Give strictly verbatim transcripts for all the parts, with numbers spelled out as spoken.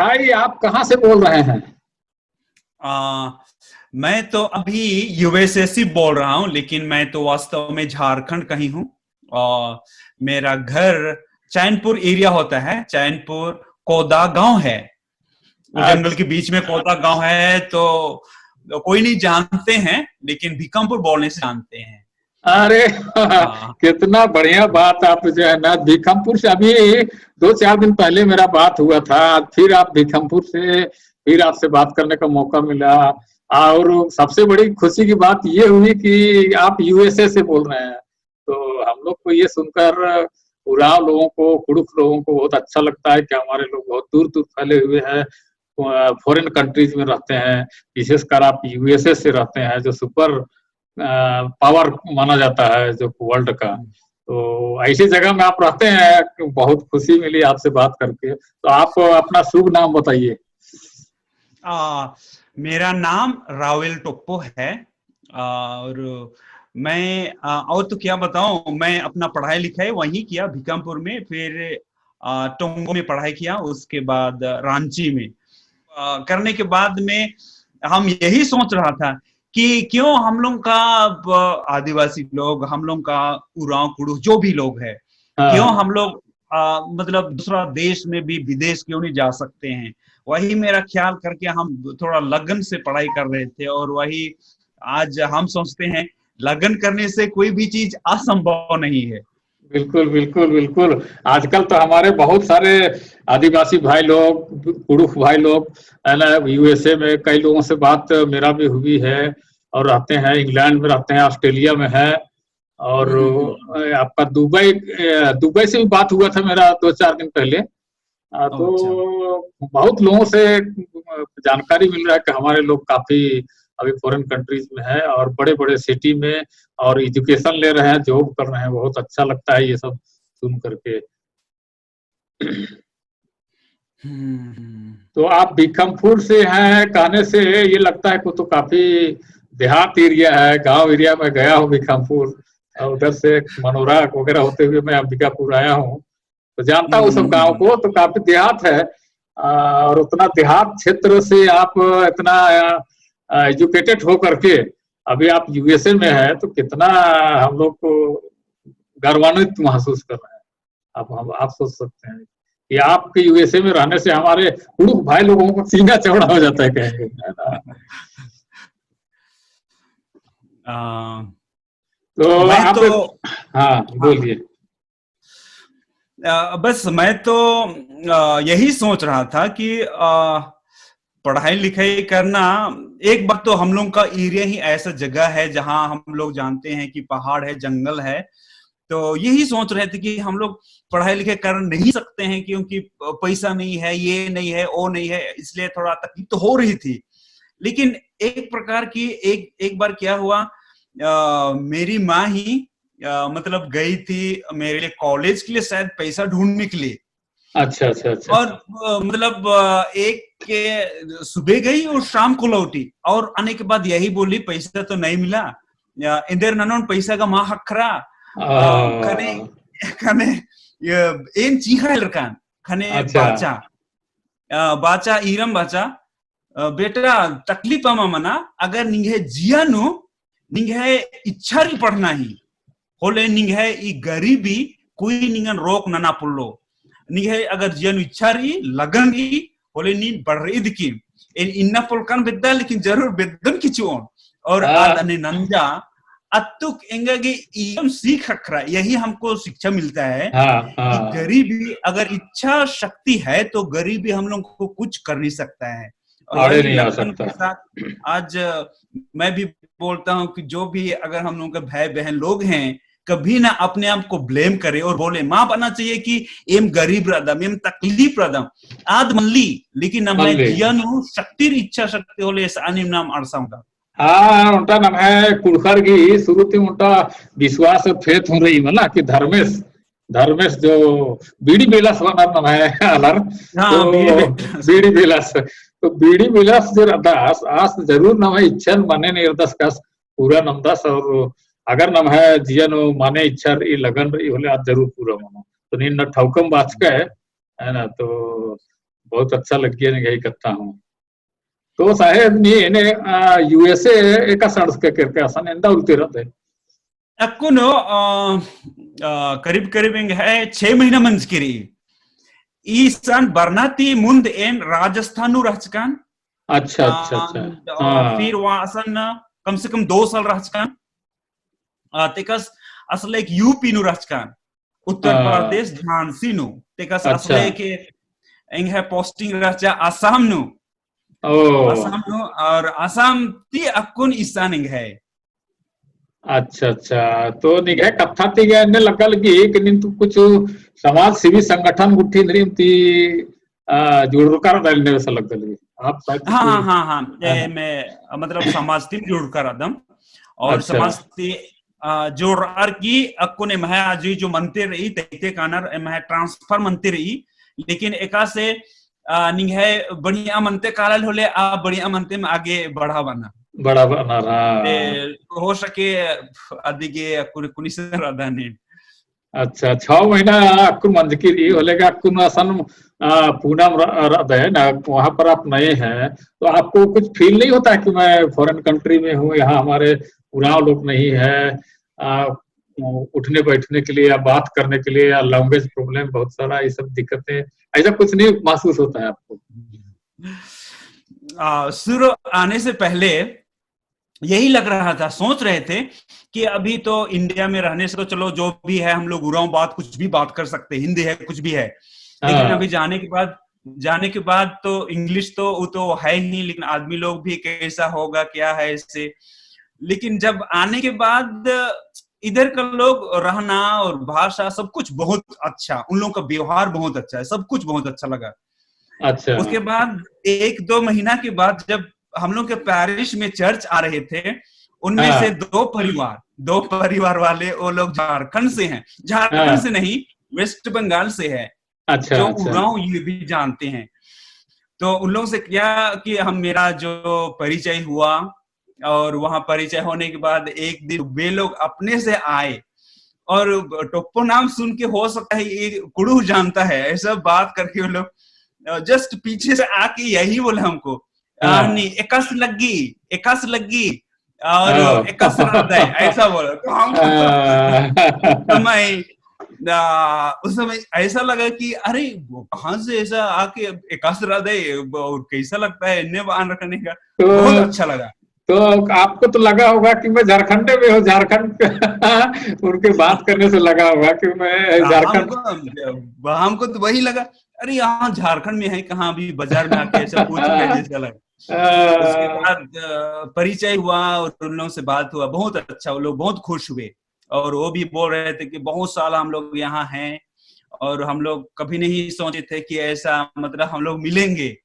भाई, आप कहाँ से बोल रहे हैं? आ, मैं तो अभी यूएसए से बोल रहा हूँ, लेकिन मैं तो वास्तव में झारखंड का ही हूँ। आ, मेरा घर चैनपुर एरिया होता है, चैनपुर कोदा गांव है। वो जंगल अच्छा। के बीच में कोदा गांव है, तो कोई नहीं जानते हैं, लेकिन भीकमपुर बोलने से जानते हैं। अरे, हाँ। कितना बढ़िया बात। आप जो है ना, भीकमपुर से अभी दो चार दिन पहले मेरा बात हुआ था, फिर आप भीकमपुर से, फिर आपसे बात करने का मौका मिला। और सबसे बड़ी खुशी की बात ये हुई कि आप यूएसए से बोल रहे हैं, तो हम लोग को ये सुनकर उरांव लोगों को, कुड़ुख लोगों को बहुत अच्छा लगता है कि हमारे लोग बहुत दूर दूर फैले हुए हैं, अ, फॉरेन कंट्रीज में रहते हैं, विशेषकर आप यूएसए से रहते हैं, जो सुपर, अ, पावर माना जाता है जो वर्ल्ड का। हम्म। तो ऐसी जगह में आप रहते हैं, बहुत खुशी मिली आपसे बात करके। तो आप अपना शुभ नाम बताइए। आ, मेरा नाम रावेल टोप्पो है। आ, और मैं, आ, और तो क्या बताऊं, मैं अपना पढ़ाई लिखाई वहीं किया, भीकमपुर में, फिर, आ, टोंगो में पढ़ाई किया, उसके बाद रांची में, आ, करने के बाद में हम यही सोच रहा था कि क्यों हम लोग का, ब-, आदिवासी लोग, हम लोग का उरांव कुड़ुख जो भी लोग हैं, हाँ। क्यों हम लोग, आ, मतलब दूसरा देश में भी, विदेश क्यों नहीं जा सकते हैं? वही मेरा ख्याल करके हम थोड़ा लगन से पढ़ाई कर रहे थे, और वही आज हम सोचते हैं, लगन करने से कोई भी चीज असंभव नहीं है। बिल्कुल, बिल्कुल, बिल्कुल। आजकल तो हमारे बहुत सारे आदिवासी भाई लोग, कुड़ुख भाई लोग, है ना, यूएसए में कई लोगों से बात मेरा भी हुई है, और रहते हैं, इंग्लैंड में रहते हैं, ऑस्ट्रेलिया में है, और, हम्म, हम्म, हम्म। अ, आपका दुबई, अ, दुबई से भी बात हुआ था मेरा दो चार दिन पहले। अ, तो अच्छा। बहुत लोगों से, अ, जानकारी मिल रहा है कि हमारे लोग काफी अभी फॉरेन कंट्रीज में हैं और बड़े-बड़े सिटी में और एजुकेशन ले रहे हैं, जॉब कर रहे हैं। बहुत अच्छा लगता है ये सब सुन करके। हम्म, हम्म। तो आप भीकमपुर से हैं कहने से ये लगता है कि तो काफी देहात एरिया है, गांव एरिया में गया हूँ भीकमपुर, और उधर से मनोरा वगैरह होते हुए मैं अंबिकापुर आया हूँ, तो जानता हूँ सब हम्म, गांव हम्म। को। तो काफी देहात है, आ, और उतना देहात क्षेत्र से आप इतना, आ, एजुकेटेड हो करके अभी आप यूएसए में है, तो कितना हम लोग को गौरवान्वित महसूस कर रहे हैं। आप, हम, आप सोच सकते हैं कि आपके यूएसए में रहने से हमारे कुड़ुख भाई लोगों का सीना चौड़ा हो जाता है, कहेंगे, है ना? आ, तो मैं आप तो, हाँ, हाँ। बोलिए। अ, बस मैं तो, अ, यही सोच रहा था कि, अ, पढ़ाई लिखाई करना, एक बात तो हम लोग का एरिया ही ऐसा जगह है जहाँ हम लोग जानते हैं कि पहाड़ है, जंगल है, तो यही सोच रहे थे कि हम लोग पढ़ाई लिखाई कर नहीं सकते हैं क्योंकि पैसा नहीं है, ये नहीं है, वो नहीं है, इसलिए थोड़ा तकलीफ तो हो रही थी। लेकिन एक प्रकार की, एक, एक बार क्या हुआ, अ, मेरी माँ ही, अ, मतलब गई थी मेरे लिए कॉलेज के लिए शायद पैसा ढूंढने के लिए। अच्छा, अच्छा, अच्छा। और, अ, मतलब, अ, एक के सुबह गई और शाम को लौटी और आने के बाद यही बोली, "पैसा तो नहीं मिला, या एन्देर ननोन पैसा का मा ख़क्खरा, अ, आ। ख़ने, ख़ने, ये, एन चिंख़ा लरकान, ख़ने अच्छा। बाचा, अ, बाचा, ईरम बाचा, अ, बेटा, तकलीफ अमा मना, अगर निंग्है जिया नू निंग्है इच्छा रई पढ़ना ही, होले निंग्है ई गरीबी कोई निंगन रोक नना पोल्लो। निंग्है अगर जिया नू इच्छा रई, लगन रई, होले नीन बढ़रई दिकिम। एन इन्ना पोल्लकन बेद्दा, लेकिन जरूर बेद्दन किचुओन। और हाँ। आद अन्ने नंजा, अत्तुक एंगा गे इयम सीख ख़क्खरा, यही हमको शिक्षा मिलता है हाँ, कि हाँ। गरीबी अगर इच्छा शक्ति है, तो गरीबी हम लोग को कुछ कर नहीं सकता है। और आड़े वही नहीं आ लगन सकता। के साथ आज मैं भी बोलता हूँ कि जो भी अगर हम लोगों के भाई बहन लोग हैं, कभी ना अपने आप को ब्लेम करे और बोले, मा बअना चाहिए कि एम गरीब रअदम, एम तकलीफ रअदम, आद मल्ली, लेकिन नम्है मल्ली। जिया नू शक्ति, इच्छा शक्ति होले, एस आनिम नाम अड़सा ओंगदम। हाँ, ओन्टा नम्है कुँड़ुख़र गही शुरू ती ओन्टा विश्वास और faith हूँ रई मला कि धर्मेस, धर्मेस जो बीड़ी बेलस बअनर नम्है आलर, हाँ, तो बीड़ी बेलस। बीड़ी बेलस, तो बीड़ी बेलस जे रअदस, आस जरूर नम्है इच्छन मने नेरदस का आस पूरा नन्दस, और अगर नम्है जिया नू मने इच्छा रई, लगन रई होले आद जरूर पूरा मनो। तो नीन ना ठौकम बाचका है, है ना? तो बहुत अच्छा लग्गिया निंग्है कत्था हूँ। तो साहेब नी एन्ने, आ, USA एका संड़सके केरके असन एन्दा उल्ती रअदय? अक्कुन, आ, आ, करीब करीब एंग्है छह महीना मंजकी रई। इसन बरना ती मुन्द एन राजस्थान नू रहचकन। अच्छा, अच्छा, अच्छा। And, आ, हाँ। फिर वहाँ असन कम से कम दो साल रहचकन। आ, तेकस असले एक UP नू रहचकन। उत्तर हाँ। प्रदेश, झांसी नू। तेकस अच्छा। असले के एंग्है posting रहचा आसाम नू। ओ। आसाम नू, और आसाम ती अक्कुन इसन एंग्है। अच्छा, अच्छा। तो निंग्है कत्था ती गे एन्ने लग्गा लगी कि नीन तो कुछ समाज सेवी संगठन गुट्ठी नरिम ती, आ, जुड़ुरका रअदय एन्ने वैसा लग्गा लगी। आप शायद हाँ, कुछ हाँ, हाँ, हाँ। ए, हाँ। मैं, मतलब समाज ती जुड़ुरका रअदम। और अच्छा। समाज ती, आ, जुड़रअर की अक्कुन एम्है आजु जो मनते रई, तैते कानर एम्है transfer मनते रई। लेकिन एकासे आ, निंग्है बढ़िया मनते कालल होले, आ बढ़िया मनते में आगे बढ़ाबअना। बढ़ाबअना, हाँ। ते हो सके अदिगे अक्कुन कुनिसन रअदन। अच्छा, छह महीना अक्कुन मंजकी रई होले का अक्कुन असन, आ, पूनम र-, रअदय ना, वहाँ पर आप नए हैं, तो आपको कुछ feel नहीं होता है कि मैं foreign country में हूँ, यहाँ हमारे उराँव लोग नहीं है, आ, उठने बैठने के लिए या बात करने के लिए या language problem बहुत सारा, ये सब दिक्कतें, ऐसा कुछ नहीं महसूस होता है आपको? आ, शुरू आने से पहले यही लग रहा था, सोच रहे थे कि अभी तो इंडिया में रहने से तो चलो जो भी है हम लोग उराँव बात कुछ भी बात कर सकते हैं, हिंदी है कुछ भी है, लेकिन हाँ। अभी जाने के बाद, जाने के बाद तो English तो वो तो है ही, लेकिन आदमी लोग भी कैसा होगा क्या है इससे। लेकिन जब आने के बाद इधर का लोग रहना और भाषा सब कुछ बहुत अच्छा, उन लोगों का व्यवहार बहुत अच्छा है, सब कुछ बहुत अच्छा लगा। अच्छा। उसके बाद एक दो महीना के बाद जब हम लोग के parish में church आ रहे थे, उनमें हाँ। से दो परिवार, दो परिवार वाले वो लोग झारखंड से हैं, झारखंड हाँ। से नहीं, West Bengal से है, अच्छा, जो अच्छा। उराँव ये भी जानते हैं। तो उन लोगों से क्या कि हम, मेरा जो परिचय हुआ और वहाँ परिचय होने के बाद एक दिन वे लोग अपने से आए और टोप्पो नाम सुन के हो सकता है ये कुड़ू जानता है, ऐसा बात करके वो लोग, अ, just पीछे से आके यही बोला हमको, हाँ। "आ, नहीं, एकासे लग्गी, एकासे लग्गी।" और हाँ। एकासे रअदय, ऐसा बोला। तो हम हाँ। तो मैं, आ, उस समय ऐसा लगा कि अरे, वो कहाँ से ऐसा आके एकासे रअदय, और कैसा लगता है, एन्ने बअनर कने का। तो बहुत अच्छा लगा। तो आपको तो लगा होगा कि मैं झारखंडे में हूँ, झारखंड के उनके बात करने से लगा होगा कि मैं हाँ, झारखंड हमको, हमको तो वही लगा, अरे, यहाँ झारखंड में है, कहाँ अभी बाजार में आके ऐसा पूछ रहे हैं, जैसा लगा। हाँ। उसके बाद, अ, परिचय हुआ और उन लोगों से बात हुआ, बहुत अच्छा, वो लोग बहुत खुश हुए। और वो भी बोल रहे थे कि बहुत साल हम लोग यहाँ हैं और हम लोग कभी नहीं सोचे थे कि ऐसा, मतलब, हम लोग मिलेंगे,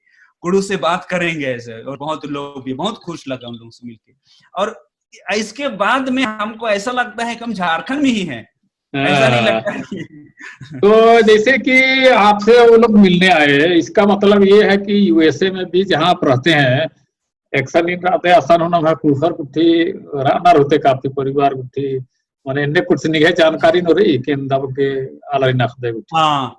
कुड़ू से बात करेंगे ऐसे। और बहुत लोग भी बहुत खुश लगा उन लोगों से मिलके। और इसके बाद में हमको ऐसा लगता है कि हम झारखंड में ही हैं, ऐसा नहीं हाँ। लगता है कि तो जैसे कि आपसे वो लोग मिलने आए, इसका मतलब ये है कि USA में भी जहाँ आप रहते हैं, एकसन नीन रअदय असन हूँ नम्है कुँड़ुख़र गुट्ठी रअनर होते का आपके परिवार गुट्ठी, माने एन्ने कुछ निंग्है जानकारी नू रई कि एन्दा बग्गे आलारिन अख़दय गुट्ठी। हाँ,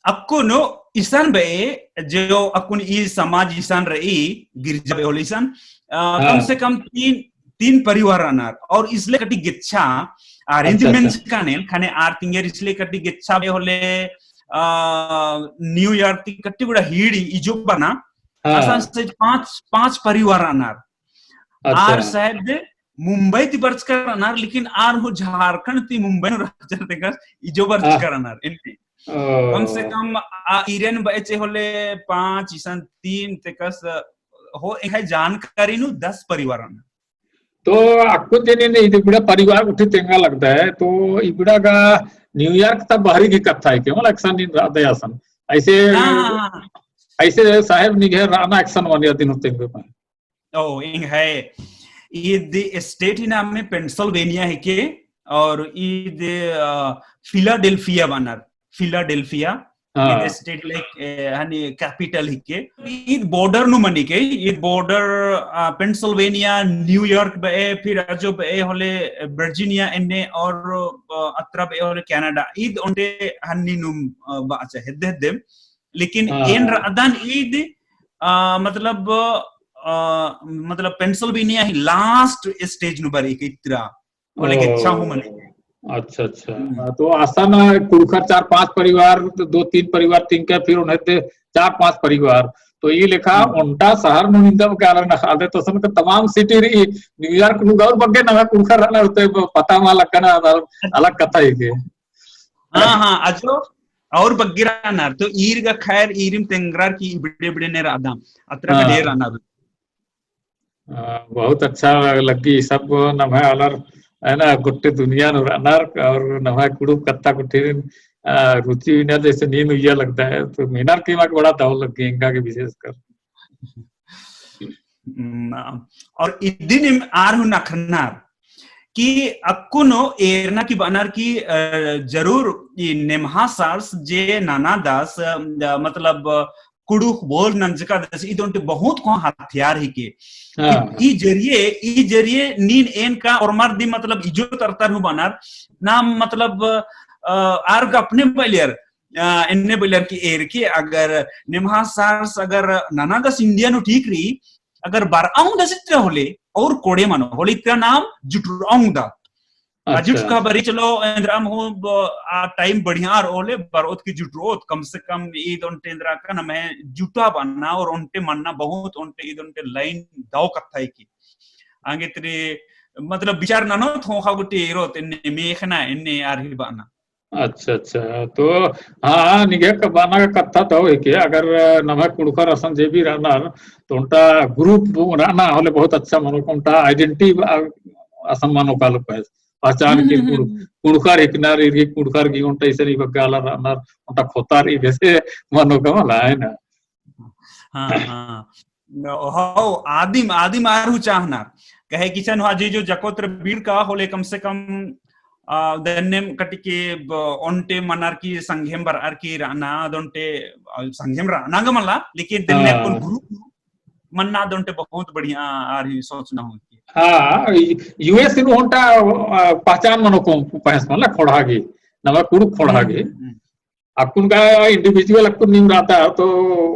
अक्कुन इसन बे, जो अक्कुन ई समाज इसन रई, गिरजा बे होले इसन, अ, कम हाँ। से कम तीन, तीन परिवार रअनर, और इसले कटी गेच्छा, आ, रिंद अच्छा, अच्छा। मेंजकन एन, ख़ने आर तिंगर इसले कटी गेच्छा बे होले, अ, न्यूयॉर्क ती कटी गुड़ा हीड़ी इजो बना, हाँ। असन से पाँच, पाँच परिवार रअनर। अच्छा। आर शायद मुंबई ती बरचका रअनर, लेकिन आर हूँ झारखंड ती मुंबई नू रहचर तेकस इजो बरचका हाँ। रअनर, एन्ने। ओ। कम से कम आ, ईरेन बचे होले पाँच, इसन तीन तेकस हो, एंग्है जानकारी नू दस परिवार रअनर। तो अक्कुन जे नीन इबड़ा परिवार गुट्ठी तेंगा लगदय, तो इबड़ा गा न्यूयॉर्क ता बहरी की कत्था है के, मतलब एकसन नीन रअदय असन। ऐसे, हाँ, हाँ, हाँ। ऐसे साहेब निंग्है रअना एकसन मनिया दिम हूँ तेंगबे पाए। ओ, एंग्है। ईद state ही नाम है पेंसिल्वेनिया हिके, और ईद, अ, फिलाडेल्फिया बअनर, फिलाडेल्फिया। हाँ। ईद state like, ए, हनी capital हिके। ईद border नू मनी के, ईद border, अ, पेंसिल्वेनिया, न्यूयॉर्क बे, फिर अजो बे होले वर्जीनिया एन्ने, और, अ, अत्रा बे होले कनाडा। ईद ओन्टे हन्नी नुम, अ, बाचा हेद्दे हेद्दे। लेकिन हाँ। एन रअदन ईद, आ, मतलब, आ, मतलब Pennsylvania ही last stage नू बरई के इतरा। ओले गे अच्छा हूँ मने। अच्छा, अच्छा। हम्म। हाँ, तो असन कुँड़ुख़र चार पाँच परिवार, तो दो तीन परिवार तिंका, फिर ओन्टे चार पाँच परिवार। तो ई लेखा हम्म। ओन्टा शहर नू निंदा बग्गे आलर ना ख़ालदय, तो असन का तमाम city रई, New York नू गा और बग्गे नम्है कुँड़ुख़र रअनर तो पता मल लग्गनर, अलग कत्था हिके। हाँ, हाँ, अजो और बग्गे रअनर, तो ईर गा खैर ईरिम तेंगरर की इबड़े इबड़े ने रअदम, अतरा का हाँ। ढेर रअनर। अ, बहुत अच्छा लग्गी, सब नम्है आलर, है ना, गोट्टे दुनिया नू रअनर, और नम्है कुँड़ुख़ कत्था गुट्ठिन, अ, रुचि उइना जैसे नीन उइया लगदय, तो मेनर की एमा गे बड़ा दव लग्गी, एंगा गे विशेषकर। हम्म, और इदिनिम आर हूँ नखरनर कि अक्कुन एरना की बअनर की, अ, जरूर ई नेम्हा सार्स जे ननादस, अ, मतलब, कुँड़ुख़ बोल नंजकादस, ईद ओन्टे बहुत कोहाँ हथियार हिके। हाँ। ई जरिए, ई जरिए नीन एन का ओर्मर दी मतलब इज्जत अरतर हूँ बअनर, नाम मतलब, अ, आर गा अपने बलियर, अ, एन्ने बलियर कि एरके अगर नेम्हा सार्स अगर ननादस India नू ठीक रई, अगर बरआ ओंगदस इतरा होले, और कोड़े मनो होले इतरा नाम जुटरआ ओंगदत। अच्छा। अजुट का बरी चलो, एन्द्रम हूँ ब-, आ time बढ़िया रओ होले, बरओत की जुटरओत, कम से कम ईद ओन्टे एन्द्रा का नम्है जुटा बअना और ओन्टे मन्ना बहुत ओन्टे ईद ओन्टे line दव कत्था हिके। आंगे तरी, मतलब, विचार ननोत ख़ोख़ा गुट्ठी एरोत, एन्ने मेख़ना, एन्ने आर ही बअना। अच्छा, अच्छा। तो हाँ, निंग्है का बअना का कत्था दव हिके, अगर नम्है कुँड़ुख़र असन जे भी रअनर, तो ओन्टा group रअना होले बहुत अच्छा मनो, ओन्टा identity असन मनो कालो पैस। पहचान हम्म, के हम्म, कुँड़-, हम्म, हम्म। कुँड़ुख़र हिकनर, ईर गे कुँड़ुख़र गे ओन्टा इसन ई बग्गे आलर रअनर, ओन्टा खोता रई बेसे मनो का मला, है ना? हाँ, हाँ। न, हौ, आदिम, आदिम आर हूँ चाहनर। कहे कि इसन हूँ जे जो जकोत रई बीड़ का होले कम से कम, आ, दन्नेम कटिके ब-, ओन्टे मनर की संघेम बरअर की रअना, अद ओन्टे, आ, संघेम रअना गा मला, लेकिन दन्ने हाँ। अक्कुन group मन्ना अद ओन्टे बहुत बढ़िया आर ही सोचना हूँ। हाँ, ई-, U S नू ओन्टा, आ, पहचान मनो को पहेंस मला ख़ोंड़हा गे, नम्है कुँड़ुख़ ख़ोंड़हा गे। हम्म, हम्म, हम्म। अक्कुन का individual अक्कुन नीम रअदर, तो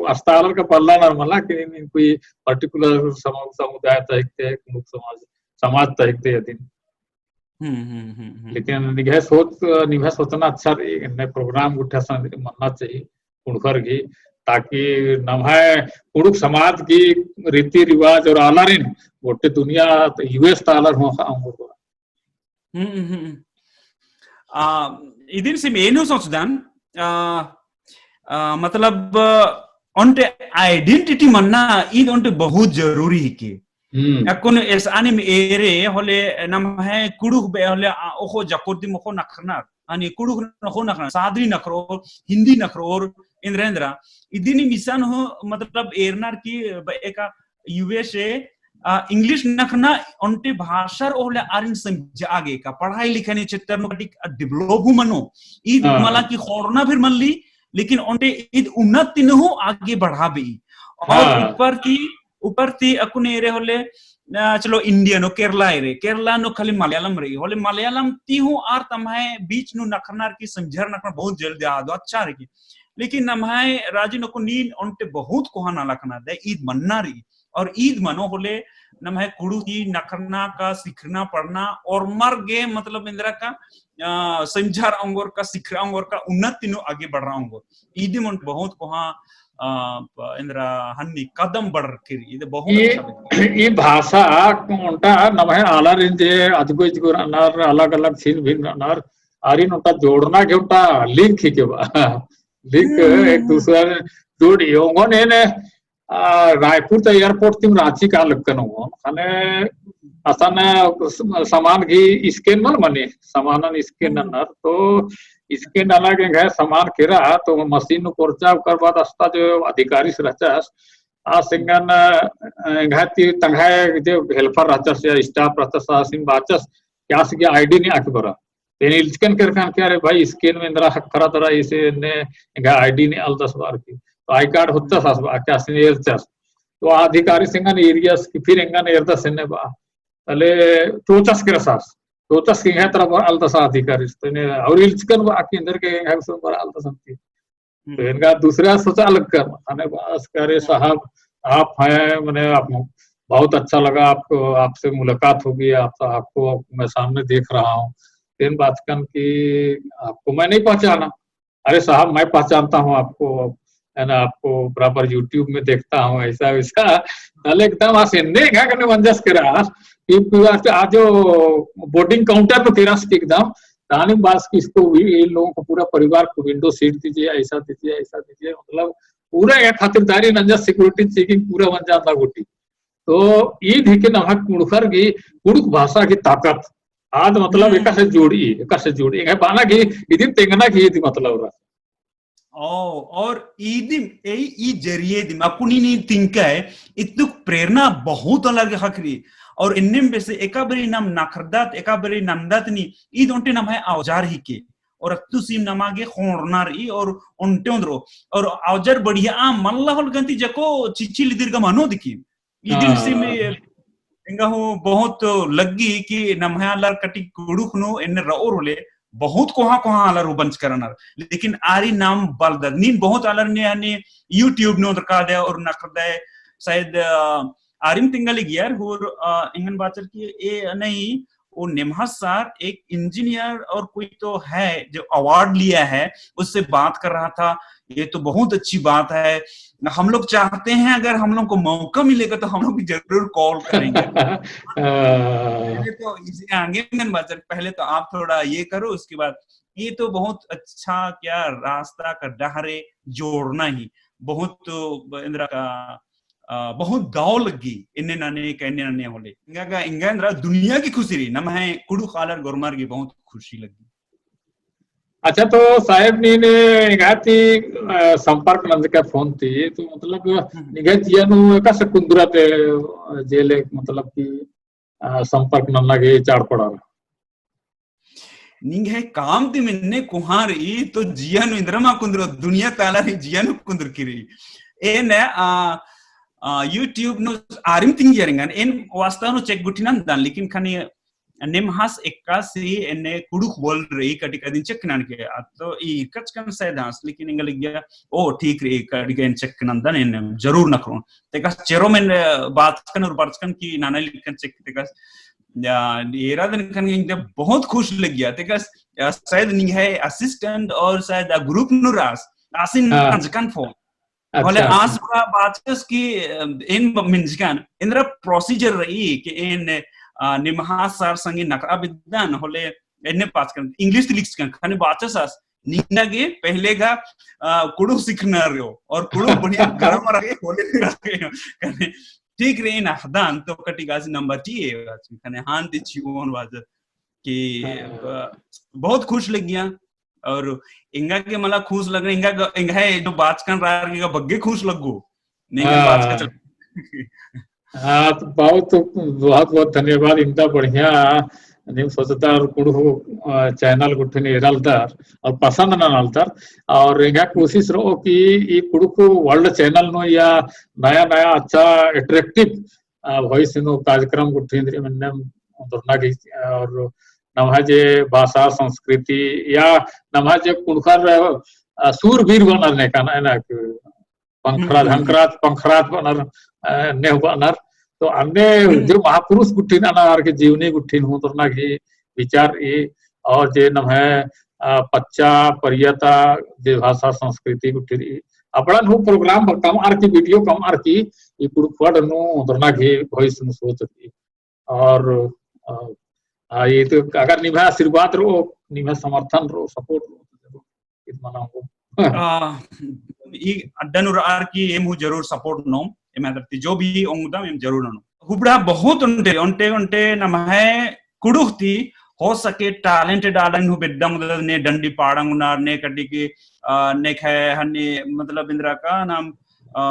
अस्ता आलर का बल्ला नर मला कि नीम कोई particular समु-, समुदाय ता हिकदय, कुँड़ुख़ समाज, समाज ता हिकदय अदिन। हम्म, हम्म, हम्म, हम्म। लेकिन निंग्है सोच, निंग्है सोचना अच्छा रई, एन्ने program गुट्ठी असन मन्ना चाहिए, कुँड़ुख़र गे, ताकि नम्है कुँड़ुख़ समाज की रीति रिवाज और आलारिन गोट्टे दुनिया ता U S ता आलर हूँ ख़ा-, हूँ ख़ा-, हम्म, हम्म, हम्म। आ, इदिन सिम एन हूँ सोचदन, आ, आ, मतलब, आ, ओन्टे identity मन्ना, ईद ओन्टे बहुत जरूरी हिके। हम्म। अक्कुन एसआनिम एरे होले, नम्है कुँड़ुख़ बे होले, आ, ओखो जकोर दिम ओखो नखरनर, आनी कुँड़ुख़ नखो नखरनर, सादरी नखरोर, हिन्दी नखरोर, एन्द्रा एन्द्रा। इदिनिम इसन हूँ, मतलब, एरनर की ब-, एका U S A, आ, English नखना ओन्टे भाषा रओ होले आरिन समझा गे का, पढ़ाई लिखाई क्षेत्र नू कटिक, आ, develop हूँ मनो। ईद हाँ। मला कि ख़ोंड़ना फिर मल्ली, लेकिन ओन्टे ईद उन्नति नू हूँ आगे बढ़ाबई। और हाँ। ऊपर ती, ऊपर ती अक्कुन एरे होले, आ, चलो India नू केरला एरे, केरला नू खाली मलयालम रई, होले मलयालम ती हूँ आर तम्है बीच नू नखरनर की समझर नखरनर बहुत जल्दी आदो अच्छा रई। लेकिन नम्है राजी नू अक्कुन नीन ओन्टे बहुत कोहा नलख नदय, ईद मन्ना रई। और ईद मनो होले नम्है कुँड़ुख़ ती नखरना का, सिखरना, पढ़ना, ओर्मर गे मतलब एन्द्रा का, आ, समझरआ ओंगोर का, सिखरआ ओंगोर का, उन्नति नू आगे बढ़रआ ओंगोर। ईदिम ओन्टे बहुत कोहा, आ, प-, एन्द्रा हन्नी कदम बढ़रकी रई, ईद बहुत ई, अच्छा लगी। ई भाषा ओन्टा नम्है आलारिन जे अजगो इजगो रअनर, अलग अलग छिन भिन रअनर, आरिन ओन्टा जोड़ना गे ओन्टा link हिके बा। Link हम्म, एक हम्म, दूसरा जोड़ी ओंगोन एन आ, रायपुर ता airport तिम राँची का लक्कन हूँ। ख़ने असन स-, समान गही scan मल मनी, समानन scan हम्म। ननर, तो scan नना गे एंग्है समान केरा, तो machine नू कोरचा, ओकर बाद अस्ता जो अधिकारीस रहचस, आस एंगन, अ, एंग्है ती तंग्है जे helper रहचस या staff रहचस, आसिन बाचस, कि आस गही ID नेआ के बरा। एन इल्चकन केरकन कि अरे भाई, scan में एन्द्रा ख़क्खरा तरा इसे ने एंग्है ID नेआलदस बअर की। तो I card होता हम्म। सास बा, आके आसिन एरचस। तो अधिकारीस एंगन एरियस कि फिर एंगन एरदस एन्ने बा। तले टोचस केरस आस। टोचस कि एंग्है तरा बरआलदस अधिकारीस। तो एन्ने और इल्चकन बा कि एन्देरगे एंग्है गुसन बरआलदस अन्ती। हम्म। तो इनका दूसरा सोचा लगकर, अने बस कह रहे, हाँ। साहब, आप हैं, मैंने आप, बहुत अच्छा लगा आपको, आपसे मुलाकात होगी, आप, आपको मैं सामने देख रहा हूँ। फिर बात कन कि आपको मैं नहीं पहचाना। अरे साहब, मैं पहचानता हूँ आपको, है ना, आपको बराबर YouTube में देखता हूँ, ऐसा वैसा। ताले एकदम आस एन्ने एंगा कने मंजस केरा कि पूरा आज जो boarding counter में केरस कि एकदम, तानी बास कि इसको भी, इन लोगों को, पूरा परिवार को window seat दीजिए, ऐसा दीजिए, ऐसा दीजिए, मतलब पूरा एक खातिरदारी नंजस, security checking पूरा मंजा ता गूटी। तो ईद हिके नम्है कुँड़ुख़र की, कुँड़ुख़ भाषा की ताकत। आद मतलब हम्म। एकासे जोड़ी, एकासे जोड़ी। एंगा बअना की, इदिन तेंगना की इदी मतलब रअ। ओ, और ईदिम, ए, ई जरिए दिम, अक्कुन नीन तिंका है, इत्तुक प्रेरणा बहुत अलग हखरी। और इन्नेम बेसे एका बारी नाम नखरदत, एका बारी नन्दत नी, ईद ओन्टे नम्है औजार हिके। और अत्तुसिम नमा गे ख़ोंड़ना रई, और ओन्टे ओन्द्रो। और औजार बढ़िया आ मल्ला होले गंती जको चिच्चिल इदिरगा मनो दिकी। इदिम हाँ। सिम एंगा हूँ बहुत लग्गी कि नम्है आलर कटी कुँड़ुख़ नू एन्ने रओर होले, बहुत कोहाँ कोहाँ आलर हूँ बंचकर रअनर। लेकिन आरी नाम बलदत। नीन बहुत आलर ने, ने YouTube नू ओन्द्रकादय और नखरदय, शायद, अ, आरिम तिंगा लगियर, और, अ, एंगन बाचर कि ए नहीं, वो निम्हस सार एक engineer और कोई तो है जो award लिया है, उससे बात कर रहा था। ये तो बहुत अच्छी बात है। हम लोग चाहते हैं, अगर हम लोग को मौका मिलेगा तो हम लोग भी जरूर call करेंगे। हाँ। पहले तो इसे आगे एंगन बाचर, पहले तो आप थोड़ा ये करो, उसके बाद ये तो बहुत अच्छा क्या रास्ता का डहरे जोड़ना ही बहुत, अ, एन्द्रा का, अ, बहुत दव लग्गी, एन्ने नने का एन्ने नने होले। एंगा गा, एंगा एन्द्रा दुनिया की खुशी रई, नम्है कुँड़ुख़ आलर गोरमर की बहुत खुशी लग्गी। अच्छा, तो साहेब नीन एंगा ती, अ, संपर्क नंजका phone ती, तो मतलब हम्म। निंग्है जिया नू एकासे कुन्दुरत, अ, जेले मतलब कि, अ, संपर्क नन्ना गे चाड़ पड़ार। निंग्है काम ती मिन्ने कोहाँ रई, तो जिया नू एन्द्रा मा कुन्दुरो, दुनिया ता आलर ही जिया नू कुन्दुरकी रई। एन, अ, अ, YouTube नू आरिम तिंगियर एंगन, एन वास्तव नू check गुट्ठी नन्दन, लेकिन खने निम्हस एकासे एन्ने कुँड़ुख़ बोल रई कटिक अदिन check ननके, अत्तो ई कचकन शायद हस, लेकिन एंगा लग्गिया, ओ, ठीक रई, कटिक एन check नन्दन, एन जरूर नखरोन। तेकस चेरो मेन, अ, बाचकन और बरचकन कि नना लिक्कन check तेकस, या, एरा दिन खन एंगा बहुत खुश लग्गिया। तेकस, अ, शायद निंग्है assistant और शायद आ group नू रअस, आसिन हाँ। नंजकन phone। अच्छा, होले अच्छा। आस बा-, बाचस कि, अ, एन ब-, मिंजकन, एन्द्रा procedure रई कि एन, अ, निम्है सार संगे नखरा बिद्दन, होले एन्ने बाचकन, English ती लिखचकन, खने बाचस आस, निंगा गे पहले गा, अ, कुँड़ुख़ सिखना रओ, और कुँड़ुख़ बढ़िया grammar रई, होले रई, खने ठीक रई, एन अख़दन, तो कटिक आस number टी ए, खने हाँ ती चिओन बाचस कि, हाँ। अ, बहुत खुश लग्गिया। और एंगा गे मला खुश लग्गी, एंगा ग-, एंग्है जो बाचकन रअर गे बग्गे खुश लग्गो। निंगन हाँ। बाचका चल। हाँ, तो बहुत, बहुत, बहुत धन्यवाद। इवंदा बढ़िया नीम सोचदर और कुँड़ुख़, अ, channel गुट्ठिन एरालदर और पसंद ननालदर। और एंगा कोशिश रओ कि ई कुँड़ुख़ world channel नू या नया, नया अच्छा attractive, अ, voice नू कार्यक्रम गुट्ठिन एन्ने ओन्द्रना गे, और नम्है जे भाषा, संस्कृति या नम्है जे कुँड़ुख़र, अ, सूरबीर बअनर नेकन, है ना, कि पंखराज, हम्म, हम्म, हम्म। हंकराज, पंखराज बअनर, अ, नेह बअनर। तो अन्ने हम्म। जे महापुरुष गुट्ठिन अना आर के जीवनी गुट्ठिन हूँ ओन्द्रना गे विचार ई, और जे नम्है, अ, पच्चा, परिया ता जे भाषा, संस्कृति गुट्ठिन ई, अबड़न हूँ program कमअर की, video कमअर की, ई कुँड़ुख़ word नू ओन्द्रना गे voice नू सोच रई। और, अ, आ, ये तो अगर निम्है आशीर्वाद रओ, निम्है समर्थन रओ, support रओ, तो जरूर ईद मना ओंगोम। आ, ई अड्डा नू रअर की एम हूँ जरूर support ननोम, एम्है तरती जो भी ओंगदम एम जरूर ननोम। हुबड़ा बहुत ओन्टे, ओन्टे, ओन्टे नम्है कुँड़ुख़ ती हो सके talented आलरिन हूँ बेद्दा मुदा ने डंडी पाड़ा ओंगनर, ने कटिक, आ, नेखय हन्ने मतलब एन्द्रा का नाम, अ,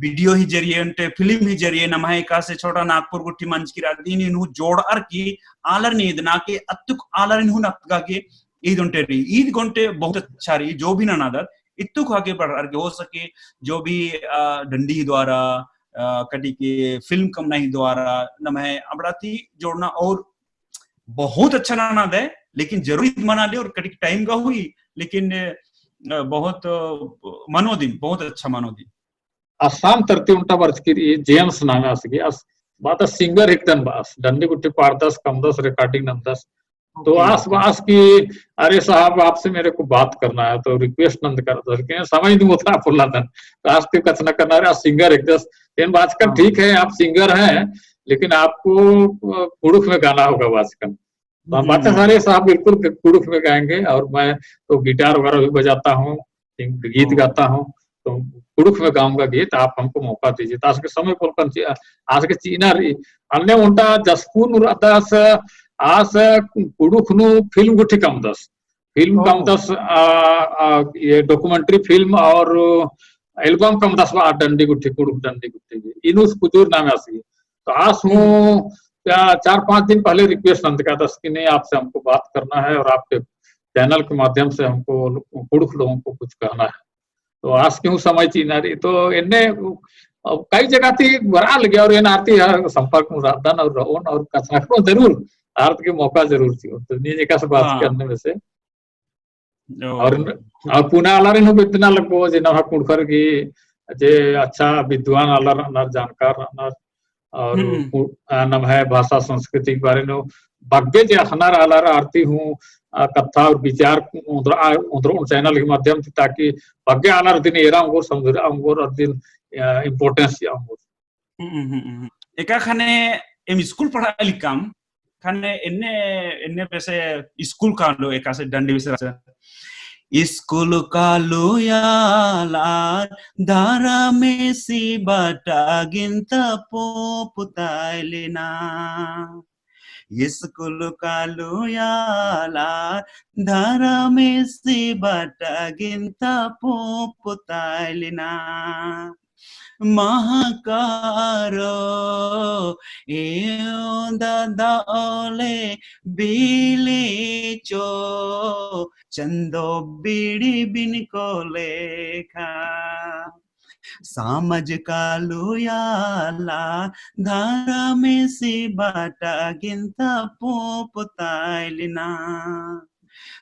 video ही जरिए, ओन्टे film ही जरिए, नम्है एकासे छोटा नागपुर गुट्ठी मंजकी रअदी, इन्नु जोड़अर की आलर नीदना के अत्तुक आलर इन्नु नतगा के ईद ओन्टे रई, ईद ओन्टे बहुत अच्छा रई, जो भी ननादत, इत्तुक आगे बढ़अर के हो सके, जो भी, अ, डंडी ही द्वारा, अ, कटिक film कमना ही द्वारा, नम्है अबड़ा ती जोड़ना और बहुत अच्छा ननादय, लेकिन जरूर ईद मना ले और कटिक time गा हुई, लेकिन अ, बहुत, अ, मनो दिम, बहुत अच्छा मनो दिम। अस्साम तरती ओन्टा बरचकी रई, जेम्स नामे आस गे, आस बात singer हिकदन बअस, डंडी गुट्ठी पाड़दस, कमदस, recording नन्दस। तो आस बअस कि, "अरे साहब, आपसे मेरे को बात करना है," तो request नंदकर, तो लेकिन समय दिम ओथरा पोल्ला दन। तो आस ती कछनखरना रई, आस singer हिकदस, तेन बाचकन, "ठीक है, आप singer हैं, लेकिन आपको, अ, कुँड़ुख़ में गाना होगा," बाचकन। तो हम बात, "अरे साहब, बिल्कुल कुँड़ुख़ में गाएंगे, और मैं तो guitar वगैरह भी बजाता हूँ, गीत गाता हूँ, तो कुँड़ुख़ में गाऊंगा गीत, आप हमको मौका दीजिए।" तो आस गे समय पोलकन ची-, आस गे चिअना रई। अन्ने ओन्टा जसपुर नू रअदस, आस कुँड़ुख़ नू film गुट्ठी कमदस, film कमदस, आ, आ, ये documentary film और album कमदस बआ, डंडी गुट्ठी, कुँड़ुख़ डंडी गुट्ठी। इनुस कुजूर नामे आस गे। तो आस हूँ, क्या, चार पाँच दिन पहले request नंदकादस कि नहीं, आपसे हमको बात करना है और आपके channel के माध्यम से हमको लो-, कुँड़ुख़ लोगों को कुछ कहना है। तो आस गे हूँ समय चिअना रई। तो एन्ने, अब कई जगह ती बरआ लगी और एन आर ती संपर्क में रअदन और रओन और कछनखरओन जरूर, आर ती मौका जरूर चिओन। तो नीन एकासे बात करने में से। और, और पुना आलारिन हूँ बेद्दना लगो, जे नम्है कुँड़ुख़र गे जे अच्छा विद्वान आलर रअनर, जानकार रअनर, और आ, नम्है भाषा संस्कृति के बारे नू बग्गे जे अख़नर आलर आर ती हूँ, आ, कत्था और विचार ओन्द्रआ, ओन्द्रओन channel के माध्यम से, ताकि बग्गे आलर दिम एरा ओंगोर, समझरआ ओंगोर और दिम, आ, importance चिआ ओंगोर। हम्म, हम्म, हम्म। एका ख़ने एम school पढ़ाई लिक्कम, ख़ने एन्ने, एन्ने बेसे school कालो एकासे डंडी बेसे रहचा। School कालो आलर धरमेसी बटा गिन्ता पोंप ताइलिना। School कालो आलर धरमेसी बटा गिन्ता पोंप ताइलिना। महकारो एओन दादा ओले बिलिचो चंदो बीड़ी बिनको लेखा। समाज कालो आलर धरमेसी बटा गिन्ता पोंप ताइलिना।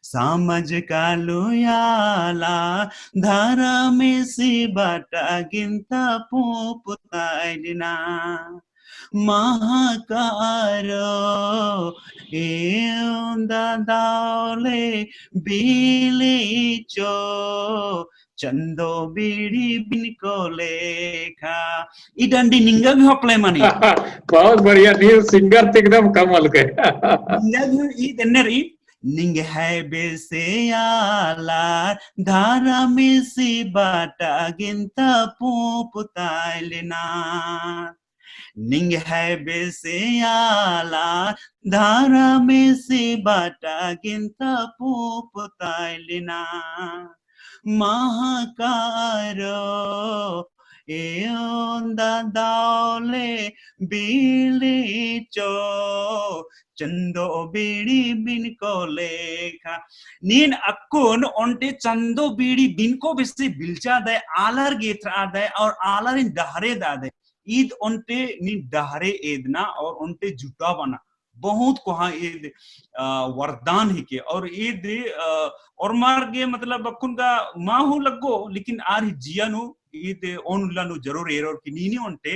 समाज कालो आलर धरमेसी बटा गिन्ता पोंप ताइलिना। महकारो एओन दादा ओले बिलिचो चंदो बीड़ी बिनको लेखा। ई डंडी निंगा भी हपले मनी। बहुत बढ़िया, नीन singer ती एकदम कमाल के। निंगा भी ई देन्ने रई, निंग्है बेसे आलर धरमेसी बटा गिन्ता पोंप ताइलिना। निंग्है बेसे आलर धरमेसी बटा गिन्ता पोंप ताइलिना। महकारो एओन दादा ओले बिलिचो चंदो बीड़ी बिनको लेखा। नीन अक्कुन ओन्टे चंदो बीड़ी बिनको बेसे बिल्चा दय, आलर गे एथरा दय और आलरिन डहरे दा दय। ईद ओन्टे नीन डहरे एदना और ओन्टे जुटाबअना। बहुत कोहा ईद, अ, वरदान हिके और ईद, अ, ओर्मर गे मतलब अक्कुन गा मा हूँ लग्गो, लेकिन आर ही जिया नू ईद ओन उल्ला नू जरूर एरोर कि नीन ही ओन्टे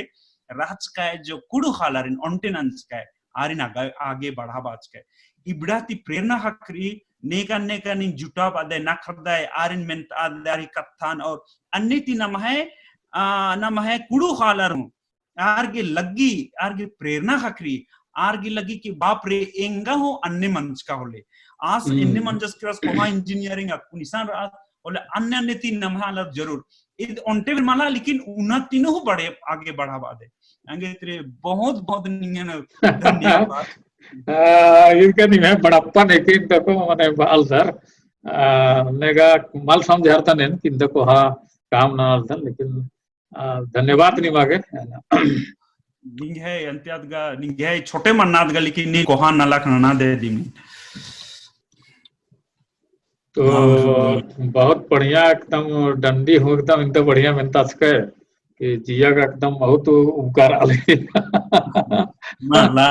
रहचकय जो कुँड़ुख़ आलारिन ओन्टे नंजकय। आरिन आगे, आगे बढ़ाबाचकय। इबड़ा ती प्रेरणा ख़क्खरई, नेका नेका नीन जुटाबअदय, नखरदय, आरिन मेनतअदय, आर ही कत्थन और अन्ने ती नम्है, आ, नम्है कुँड़ुख़ आलर हूँ, आर गे लग्गी, आर गे प्रेरणा ख़क्खरई, आर गे लग्गी कि बाप रे, एंगा हूँ अन्ने मंजका होले। आस एन्ने मंजस कि आस कोहा engineering अक्कुन इसन रअस, होले अन्ने अन्ने ती नम्है आलर जरूर। ईद ओन्टे बेर मला, लेकिन उन्नति नू हूँ बड़े आगे बढ़ाबअदय। एंगे तरे बहुत बहुत निंगन धन्यवाद। आ, इरका निम्है बड़प्पन एकिन तको मने बअल सर। आ, नेगा मल समझरतन एन किंदको हा काम ननालदन, लेकिन, आ, धन्यवाद निमा गे। निंग्है अन्त्यादगा, निंग्है छोटे मन्नादगा, लेकिन नीन कोहा नलख नना दे दिमी। तो हाँ, बहुत बढ़िया, एकदम डंडी हूँ एकदम, एकदम बढ़िया मेनताचकय कि जिया गा एकदम बहुत उपकार आले। मला।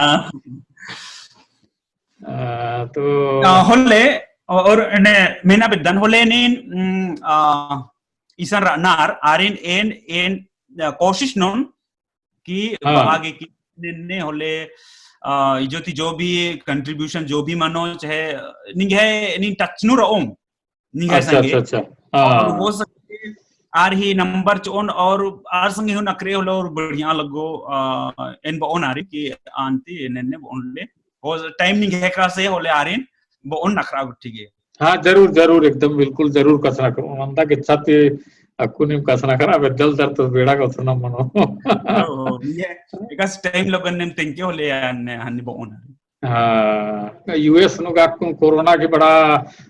आ, तो आ, होले, और एन्ने मेना बेद्दन होले नीन, उम, आ, इसन रअनर, आरिन एन, एन, आ, कोशिश ननोन कि हाँ। बआ गे कि एन्ने होले, आ, जो ती जो भी contribution जो भी मनो, चाहे निंग्है, नीन touch नू रओम, निंग्है अच्छा, संगे। अच्छा, अच्छा। और हाँ। हो सके आर ही number चिओन और आर संगे हूँ नखरे होले और बढ़िया लग्गो, आ, एन बओन आरिन कि आंटी एन्ने एन्ने बओन ले। हो time निंग्है एकरा से होले आरिन बओन नखरा गुट्ठी गे। हाँ, जरूर, जरूर, एकदम बिल्कुल जरूर कछनखरओन। अन्ता गे इच्छा ती अक्कु नीम कछनखरआ बेद्दलदर तो बेड़ा गे ओथरना मनो। ओ, ओ, ये, एकासे time लगन नेम तेंगके होले अन्ने, हन्ने बओन आरिन। हाँ, U S नू गा अक्कुन कोरोना की बड़ा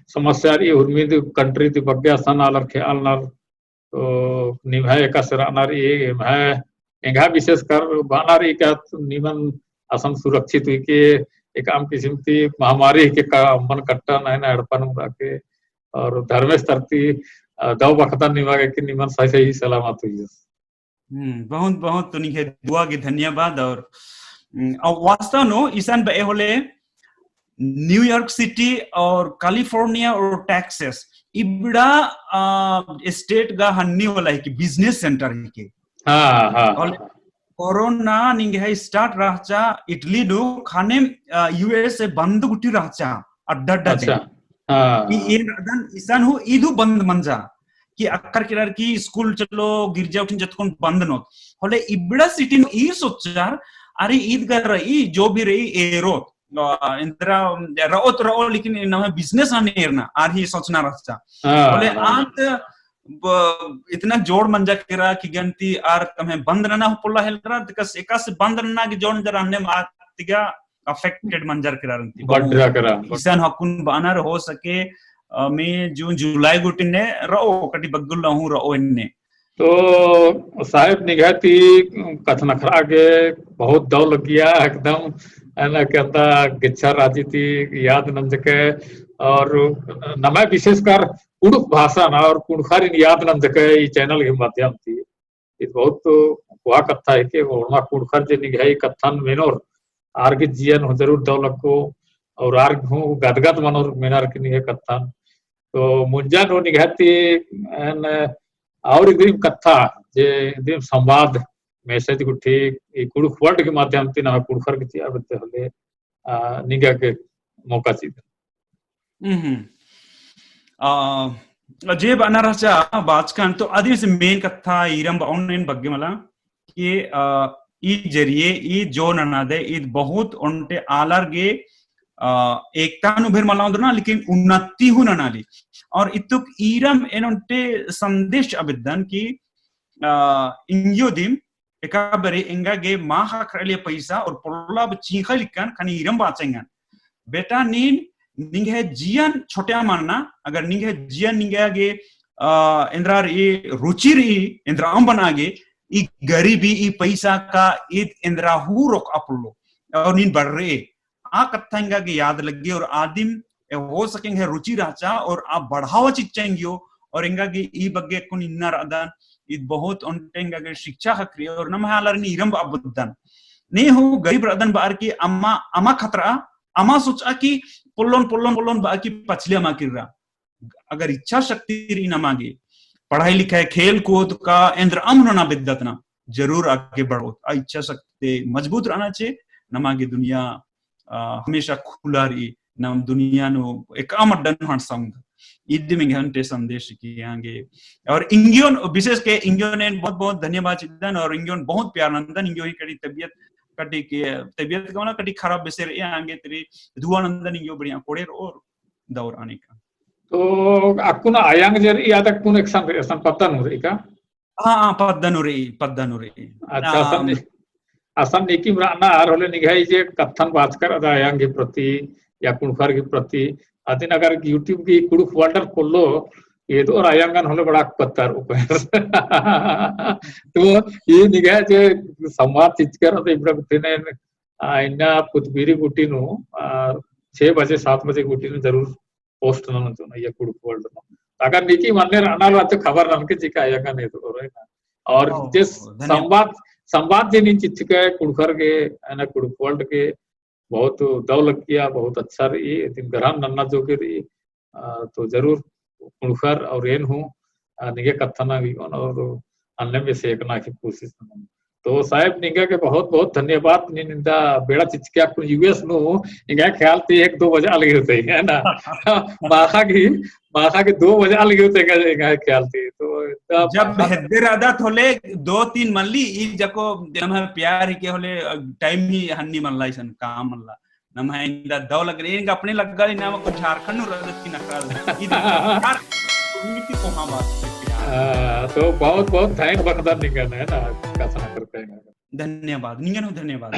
समस्या रई, उर्मी ती country ती बग्गे असन आलर खेआलनर, तो निम्है एकासे रअना रई, एम्है, एंग्है विशेषकर बअना रई का निमन असन सुरक्षित हुई के एकअम किसिम ती महामारी के का अम्बन कट्टा नहीं ना एड़पन उड़ा के, और धर्मेस तरती, अ, दव बखतन निमा गे कि निमन सही सही सलामत हुई। हम्म, बहुत, बहुत तो निंग्है दुआ गे धन्यवाद और, हम्म, और वास्तव नू इसन बए होले New York City और California और Texas इबड़ा, आ, state गा हन्नी वाला है कि business center है कि। हाँ, हाँ, और हाँ। कोरोना निंग्है start रहचा Italy नू खाने, आ, U S A बंद गुट्ठी रहचा अड्डा अड्डा अच्छा। दिन। हाँ। ई एन रअदन इसन हूँ ईद हूँ बंद मंजा। कि अक्कर केरर कि school चलो, गिरजा गुट्ठिन जतकुन बंद नोत। होले इबड़ा city नू ई सोचर, अरे ईद गा रई, जो भी रई एरोत। आ, एन्दरा रओ तो रओ, लेकिन नम्है business नना एरना, आर ही सोचना रहचा। हाँ, होले हाँ। आद ब-, इतना जोड़ मंजा केरा कि गन्ती आर तम्है बंद नना हूँ पोल्ला हेलरा, तिकस एकासे बंद नना की जोड़ जरा अन्ने मा तिगा affected मंजर केरा रन्ती। बढ़रा केरा। इसन हकुन बअनर हो सके, अ, मई जून जुलाई गुट्ठिन ने रओ, कटी बग्गे उल्ला हूँ रओ एन्ने। तो साहेब निंग्है ती कछनखरआ गे बहुत दव लग्गिया एकदम, है ना, कि अन्ता गेच्छा राजी ती याद नंजके और नम्है विशेषकर कुँड़ुख़ भाषान और कुँड़ुख़ारिन याद नंजके ई channel के माध्यम ती। ईद बहुत कोहा कत्था है कि ओड़मा कुँड़ुख़र जे निंग्है ई कत्थन मेनोर, आर गे जियन हूँ जरूर दव लग्गो, और आर हूँ गदगद मनोर मेनर कि निंग्है कत्थन। तो मुंजा नू निंग्है ती एन और इदिम कत्था जे इदिम संवाद message गुट्ठी ई कुँड़ुख़ World के माध्यम ती नम्है कुँड़ुख़र गे चिआ बेद्दे होले, आ, निंगा गे मौका चिअदन। हम्म। आ, जे बअना रहचा बाचकन तो अदिन से main कत्था ईरम बअनन बग्गे मला कि, आ, ई जरिए ई जो ननादय ईद बहुत ओन्टे आलर गे, आ, एकता नू भेर मला ओन्द्रना, लेकिन उन्नति हूँ ननाली। और इत्तुक ईरम एन ओन्टे संदेश अबिद्दन कि, आ, इंग्यो दिम एका बारी एंगा गे मा ख़क्खरआ लिए पैसा और पोल्ला ब चींख़ा लिक्कन ख़ने ईरम बाचेंगन। बेटा नीन निंग्है जियन छोट्या मन्ना, अगर निंग्है जियन निंगा गे, आ, एन्द्रा रई, रुचि रई, एन्द्रा अम्बना गे, ई गरीबी, ई पैसा का ईद एन्द्रा हूँ रोकआ पोल्लो, और नीन बढ़रई। आ कत्था एंगा गे याद लग्गी और आदिम ए हो सके एंग्है रुचि रहचा और आ बढ़ावा चिच्चा एंग्यो और एंगा गे ई बग्गे कुन इन्ना रअदन, ईद बहुत ओन्टे एंगा गे शिक्षा ख़क्खरई और नम्है आलर नी ईरम बअदन। ने हूँ गरीब रअदन बअर की अमा, अमा खतरआ, अमा सोचआ कि पोल्लोन, पोल्लोन, पोल्लोन बअर की पछलिया मा किर्रा। अगर इच्छा शक्ति रई नमा गे, पढ़ाई लिखाई, खेल कूद का एन्द्रअम नना बेद्दत ना, जरूर आगे बढ़ोत। आ इच्छा शक्ति मजबूत रहना चाहिए। नमा गे दुनिया, आ, हमेशा खुला रई, नम दुनिया नू एकअम अड्डा नू हंडसंग। इदी में घंटे संदेश की आगे। और इंग्योन, विशेष के इंग्योन एन बहुत बहुत धन्यवाद चिअदन और इंग्योन बहुत प्यार नंदन। इंग्यो ही कटी तबियत, कटी के तबियत का मला कटी खराब बेसे रई आगे तरी दुआ नंदन इंग्यो बढ़िया कोड़ेर और दौर आने का। तो अक्कुन आयंग जे रई, आद अक्कुन एकसन रई, एकसन पद्दा नू रई का? हाँ, हाँ, पद्दा नू रई, पद्दा नू रई। अच्छा, असन, असन नीकिम रअना आर होले निंग्है जे कत्थन बाचकर आद आयंग के प्रति या कुँड़ुख़र के प्रति, अदिन अगर YouTube की कुँड़ुख़ World पोल्लो, एदोर आयंगन होले बड़ा पत्तर ऊपर। तो ई निंग्है जे संवाद चिच्चकर आद इबड़ा गुट्ठिन, आ, इन्ना पुतबिरी गुट्ठी नू, आ, छह बजे, सात बजे गुट्ठी नू जरूर post ननोन चिओन, या कुँड़ुख़ World नू। अगर नीकिम अन्ने रअना ला तो खबर ननके चिका, या का नहीं तो रहे ना। और ओ, जे धन्यवाद। संवाद, संवाद जे नीन चिच्चकय कुँड़ुख़र गे, है ना, कुँड़ुख़ World गे, बहुत दव लग्गिया, बहुत अच्छा रई, इदिन ग्रहण नन्ना जोगे रई। अ, तो जरूर कुँड़ुख़र और एन हूँ, अ, निंग्है कत्थन नू गियोन और अन्नेम बेसे एकना की कोशिश ननोन। तो साहेब, निंगा गे बहुत बहुत धन्यवाद। नीन इन्दा बेड़ा चिच्चका अक्कुन US नू, एंग्है ख्याल ती एक दो बजआ लगी होतई, है ना? माख़ा गे, माख़ा गे दो बजआ लगी होतई एंग्है, एंग्है ख्याल ती। तो इन्दा जब माख़ा हेद्दे रअदत होले दो तीन मल्ली, ई जको नम्है प्यार हिके होले, अ, time ही हन्नी मल्ला, इसन काम मल्ला। नम्है इन्दा दव लग्गा, एंगा अपने लग्गा ली नाम को झारखंड नू रअदत की नखरा। ई यार, community कोहाँ बात है यार। हाँ, तो बहुत बहुत thank बअदन निंगन, है ना, कत्थन करते हैं। धन्यवाद, निंगन हूँ धन्यवाद।